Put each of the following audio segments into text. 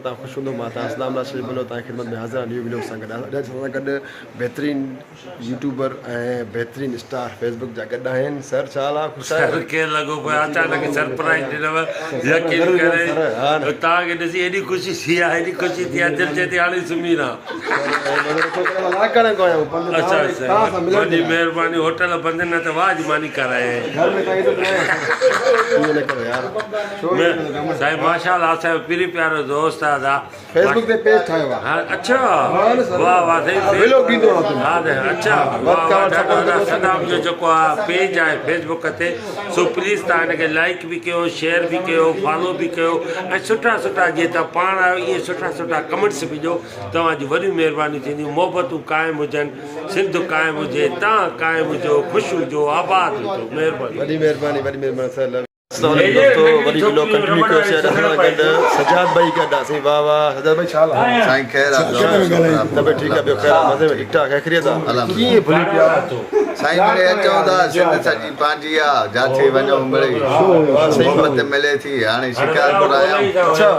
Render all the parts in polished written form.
توهان خوش هوندو مان توهان اسلام راشد بلو توهان جي خدمت ۾ حاضر آهيان نيو ويڊيو سان گڏ اڄ اسان سان گڏ بهترين يوٽيوبر ۽ بهترين اسٽار فيسبوڪ جا گڏ آهن سر ڇا حال آهي خوش آهيو سر ڪير لڳو پيو اچانڪ سرپرائز ڏنو يقين ڪري توهان کي ڏسي ايڏي خوشي ٿي آهي ايڏي خوشي ٿي آهي دل چئي ٿي هاڻي سمهي رهان اچھا اچھا وڏي مهرباني هوٽل بند نه ته واهه جي ماني کارائي سائين ماشاءالله اسان جو پرين پيارو دوست آ ادا فيسبوڪ تي پيج ٺاهيو آ ها اڇا واه واه سائين ويلوگ ڏيندو آ ها اڇا واه واه ڏاڍو ادا صدام جو جيڪو آ پيج آهي فيسبوڪ تي سو پليز تان هن کي لائڪ به ڪيو شيئر به ڪيو فالو به ڪيو ۽ سٺا سٺا جيئن تان پاڻ آهيو ائين سٺا سٺا ڪمينٽس به ڏيو توهان جون وڏيون مهربانيون ٿينديون محبتون قائم هجن سنڌ قائم هجي تان قائم هجو خوش هجو آباد هجو مهرباني وڏي مهرباني وڏي مهرباني سر اسلام عليڪم دوستو وري ويڊيو ڪنٽينيو ڪيو سي اڄ اسان سان گڏ سجاد ڀائي گڏ آ سائين واه واه سجاد ڀائي ڇا حال آ سائين خير آ طبيعت ٺيڪ آ ٻيو خير آ مزي ۾ ٺيڪ ٺاڪ خيريت آ ڪيئن ڀلي پيا سائين مڙئي اچون ٿا سنڌ سڄي پنهنجي آ جاٿي وڃون مڙئي محبت ملي ٿي هاڻي شڪارپور آيا آهيون اڇا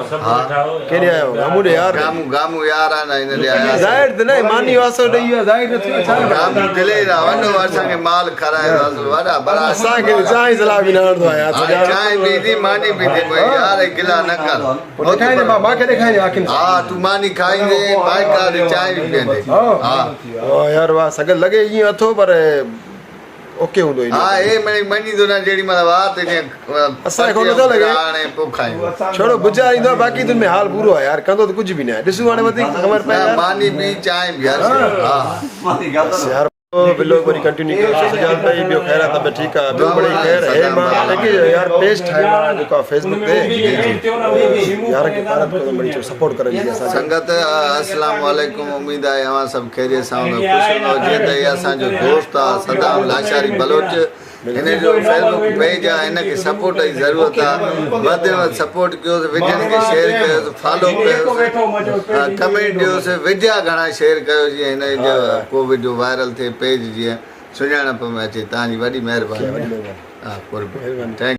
ڪيڏي آيا آهيو گامون ڏي يار گامون گامون يار آ نه ان ڏي آيا ظاهر ته نه ماني واسو ڏئي ويو ظاهر نه ٿيو ڇا گامون دلير آ وڏو اسان کي مال کارائي ٿو وڏا بڙا اسان کي چانهه صلاح به نه آڻندو آ يار ها چانهه به ٿي ماني به ٿي پوء يار گلا نه ڪر ڏيکائي نه مان کي ڏيکائي نه اکين ها تون ماني کائيندي بائيڪا تي چانهه به پيئندي ها واهه يار واهه سگل لڳي ائين اٿو پر اوڪي هوندو ها هي مڙئي مڃيندو نه جيڏي مهل وات جيئن اسان کي نٿو لڳي هاڻي پوء کائيندو ڇڙو بجا ايندو آ باقي تن ۾ حال پورو آ يار ڪندو ته ڪجهه به نه آهي ڏسون هاڻي وڌيڪ خبر پئي يار ماني به چانهه به هر شيء ها يار ويلوگ وري ڪنٽينيو ڪيو سي سجاد ڀائي ٻيو خير آ طبيعت ٺيڪ آ ٻيو مڙئي خير هي مان جيڪي يار پيج ٺاهيو آ جيڪو آ فيسبوڪ تي يار کي پارت ڪندو مڙئي چيو سپورٽ ڪرن جي اسان کي. سنگت اسلام عليڪم اميد آهي اوهان سڀ خيريت سان هوندو خوش هوندو جيئن ته هي اسان جو دوست آ صدام لاشاري بلوچ هن جو فيسبوڪ پيج آ هن کي سپورٽ جي ضرورت آ وڌ ۾ وڌ سپورٽ ڪيوس وڊين کي شيئر ڪيوس فالو ڪيوس ڪمينٽ ڏيوس وڊيا گهڻا شيئر ڪيو جيئن هن جو ڪو وڊيو وائرل ٿئي پيج جيئن سڃاڻپ ۾ اچي توهان جي وڏي مهرباني ها قرب thank.